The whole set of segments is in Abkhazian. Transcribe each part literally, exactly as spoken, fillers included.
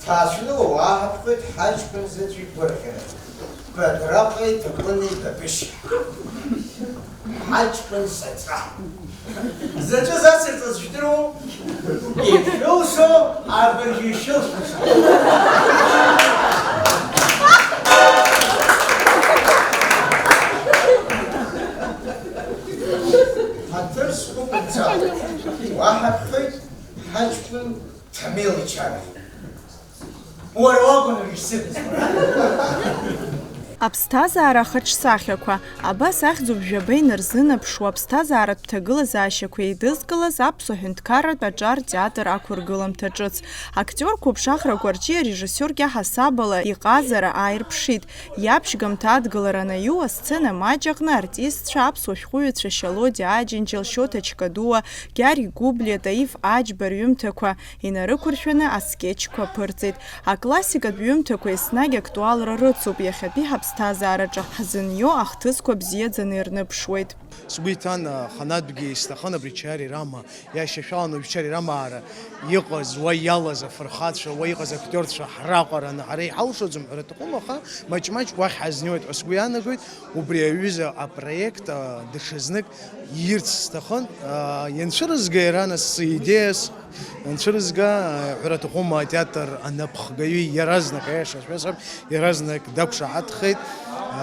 Ацәны уааҳаԥхьоит ҳаҷкәын заҵә игәырӷьара. Бадраҟеи Ҭакәыни Бабышь. Ҳаҷкәын заҵа. Заҵәы засырҵаз жәдыруоу? Ишәылшо абыржә ишәылшоит. Ҳаҭыр зқәым мцала уаҳаԥхьоит ҳаҷкәын Ҭамел ичара. Уара уакәын уажә исыдыз. Аԥсҭазаара ахаҿсахьақәа. Абас ахьӡуп жәаба инарзынаԥшуа аԥсҭазааратә ҭагылазаашьақәа еидызкылаз аԥсуа ҳәынҭқарратә аҿар театр ақәыргыламҭа ҿыц. Актиор қәыԥшахрақәа рҿы арежиссиор кьаҳасабала иҟазара ааирԥшит. Иаԥшьгамҭа адгылара анаиу, асцена маҷ аҟны артистцәа, аԥсуа шәҟәыҩҩцәа Шьалодиа Аџьынџьал, Шьоҭа Чкадуа, Гьаргь Гәыблиа, Таиф Аџьба рҩымҭақәа инарықәыршәаны аскетчқәа ԥырҵеит. Аклассикатә ҩымҭақәа еснагь актуалра рыцуп, иахьатәи ҳаԥсҭазаараҿы ҳзынио ахҭысқәа бзиаӡаны ирныԥшуеит. Сгәы иҭан, а, ханатәгьы исҭахын абри Чари Рама, иашьашәалан уажә Чари Рама аара иҟаз, уа иалаз афырхацәа, уа иҟаз актиорцәа ҳраҟараны ҳара иҳалшаӡом ҳәа рҭахым, аха маҷ-маҷ уахь ҳазнеиуеит ҳәа сгәы иаанагоит. Убри аҩыза апроект, а, даҽазнык иирц сҭахын, а, ианцәырызга иара нас сидеиас, Анцәырызга, ҳәара аҭахума, атеатр анапхгаҩы иаразнак, аиаша шәасҳәап, иаразнак дақәшаҳаҭхеит.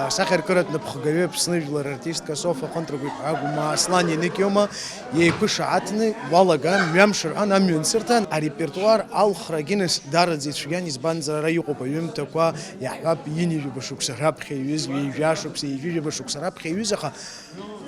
Асахьаркыратә напхгаҩы, Аԥсны жәлар артистка Софа Хынтрагәиԥҳа Гәымаа, Аслан Еникиома еиқәышаҳаҭны уалаган, мҩамш рҳәан, амҩан сырҭан. Арепертуар алхрагьы нас дараӡа ицәгьан, избанзар ара иҟоуп аҩымҭақәа, иаҳҳәап, ҩынҩажәаба шықәса раԥхьа иҩыз, ҩажәа шықәса, ҩажәижәаба шықәса раԥхьа иҩыз, аха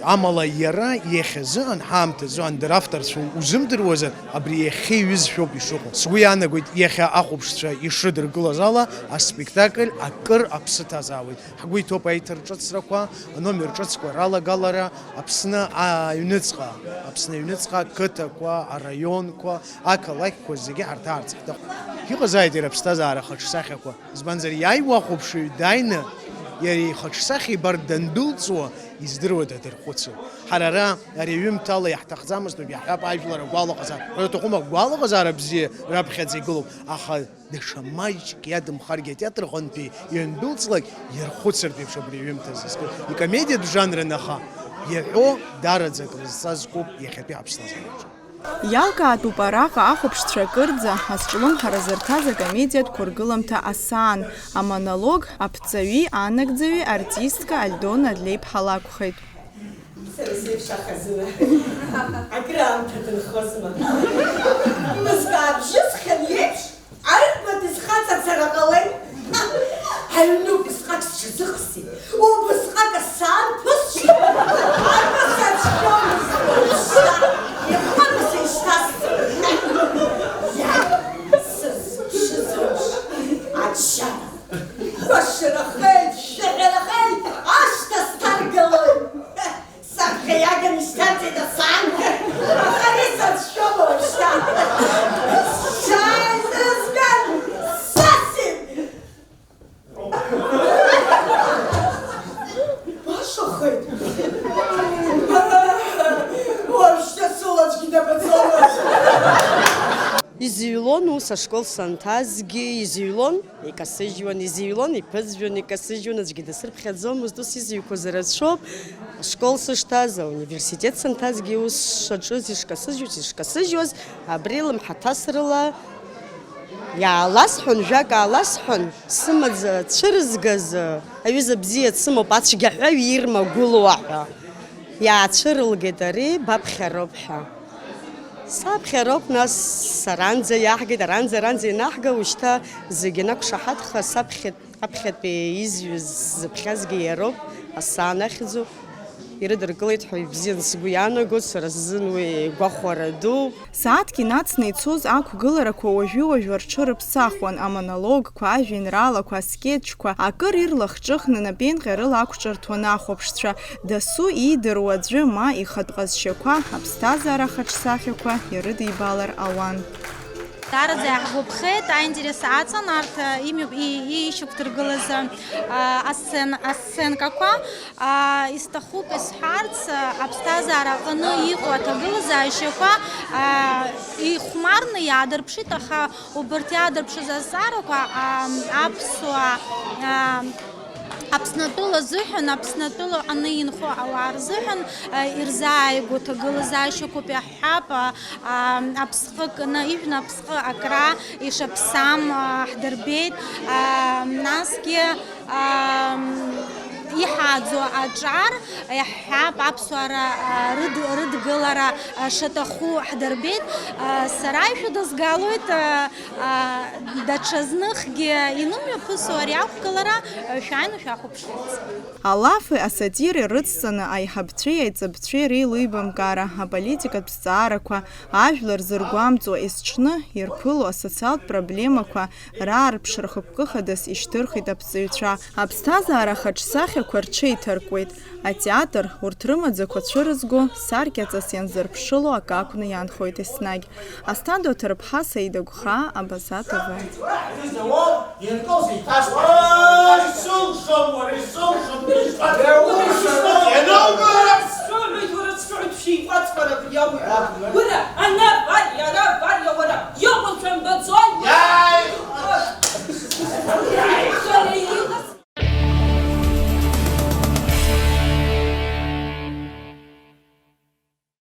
Амала иара иахьазыҳәан, ҳаамҭазыҳәан дара авторцәа узымдыруазар, абри иахьа иҩызшәоуп ишыҟоу. Сгәы иаанагоит, иахьа ахәаԥшцәа ишрыдыркылаз ала, аспектакль акыр аԥсы ҭазаауеит. Ҳгәы иҭоуп аиҭарҿыцрақәа, аномер ҿыцқәа ралагалара, Аԥсны аҩныҵҟа, Аԥсны аҩныҵҟа ақыҭақәа, араионқәа, ақалақьқәа зегьы ҳарҭаарц ҳҭахуп. Иҟазааит иара аԥсҭазаара хаҿсахьақәа. Избанзар, иааиуа ахәаԥшыҩ дааины, иара ихаҿсахьа ибар дандәылҵуа, издыруада дырхәыцыр? Ҳара ара, ари аҩымҭала иаҳҭахӡамызт, уажә иаҳҳәап, ажәлар агәалаҟазаара, ҳәара аҭахума, агәалаҟазаара бзиа раԥхьаӡа игылоуп, аха даҽа маҷк иадамхаргьы атеатр аҟынтәи иандәылҵлак, ирхәыцыртә еиԥш абри аҩымҭа зызкыз. Икомедиатә жанрын, аха иаҳәо дараӡа акрызҵазкуп иахьатәи ҳаԥсҭазаараҿы. Иалкаатәуп араҟа ахәаԥшцәа акырӡа азҿлымҳара зырҭаз акомедиатә қәыргыламҭа асаан, амонолог аԥҵаҩи анагӡаҩи артистка Альдона Адлеиԥҳа лакәхеит. Сара сеиԥш ахазына акраамҭа дынхозма? Мызкы аабжьысхьан еиԥш, Аҩба дысхаҵацара ҟалеит. Аҩны убысҟак сҽазыхсит, убысҟак асаан ԥысшьит. Акы сацәшәомызт уажәшьҭа. Иахьакәу сеишьҭасҵоит. Иа, сызԥшыз еиԥш, ачара. Кәашарахеит, шәаҳәарахеит, ашҭа сҭаргалоит. Саԥхьа иаганы ишьҭарҵеит асаанқәа, аха ари сацәшәома уажәшьҭа? Сшааиз азган, сасит! Башахеит! Уажәшьҭа сылаӡәгьы дабаӡомызт! Изыҩлон ус ашкол санҭазгьы, изыҩлон. Икасыжьуан, изыҩлон, иԥызжәон, икасыжьуан, аӡәгьы дасырԥхьаӡомызт, ус изыҩқәаз рацәоуп. Ашкол сышҭаз, ауниверситет санҭазгьы ус шаҿыз, ишкасыжьуаз, ишкасыжьуаз, абри лымҳаҭасрыла иааласҳәон, жәак ааласҳәон, сымаӡа цәырызгаз, аҩыза бзиа дсымоуп, ацәгьаҳәаҩ ирмагәылуа ҳәа. Иаацәырылгеит ари, баԥхьароуп ҳәа. Саԥхьароуп, нас, аранӡа иаҳгеит, аранӡа, аранӡа ианаҳга, ушьҭа зегьы анақәшаҳаҭха, саԥхьа, аԥхьатәи изҩыз сзыԥхьазгьы иароуп, асаан ахьӡуп. Ирыдыркылеит ҳәа ибзианы сгәы иаанагоит, сара сзын уи гәахәара дууп. Сааҭк инацны ицоз ақәгыларақәа уажәы-уажәы рҽырыԥсахуан, амонологқәа, ажәеинраалақәа, аскетчқәа, акыр ирлахҿыхны напеинҟьарыла ақәҿырҭуан ахәаԥшцәа. Дасу иидыруа аӡәы ма ихатә ҟазшьақәа, аԥсҭазаара хаҿсахьақәа ирыдибалар ауан. Даараӡа иаҳгәаԥхеит, аинтерес аҵан арҭ, а, ими-, и-, ишьақәдыргылаз, а, асцен-, асценкақәа. А, исҭахуп исҳәарц, а, аԥсҭазаара аҟны иҟоу аҭагылазаашьақәа, а, ихәмарны иаадырԥшит, аха убарҭ иаадырԥшыз азҵаарақәа, а, аԥсуаа, а, Аԥснатәыла азыҳәан, Аԥснатәыла аҟны инхо ауаа рзыҳәан, а, ирзааигәоу ҭагылазаашьақәоуп иаҳҳәап, а, а, аԥсҟы кны, ижәны аԥсҟы акра ишаԥсам, а, ҳдырбеит, а, насгьы, а, иҳааӡо аҿар иаҳҳәап, аԥсуаа ра-, а, рыд-, рыдгылара, а, шаҭаху ҳдырбеит. А, сара ишәыдызгалоит, а, а, даҽазныхгьы инымҩаԥысуа ари ақәгылара, а, шәааины шәахәаԥшырц. Алафи асатиреи рыцҵаны аиҳабцәеи аиҵбацәеи реилибамкаара, аполитикатә зҵаарақәа, ажәлар зыргәамҵуа есҽны ирԥыло асоциалтә проблемақәа раарԥшра хықәкы хадас ишьҭырхит аԥҵаҩцәа. Аԥсҭазаара ахаҿсахьақәа рҽеиҭаркуеит. Атеатр, урҭ рымаӡақәа цәырызго, саркьаҵас ианзырԥшыло акы акәны иаанхоит еснагь. Асҭанда Оҭырԥҳа, Саида Гәхаа, Абаза Т В. Уара, ана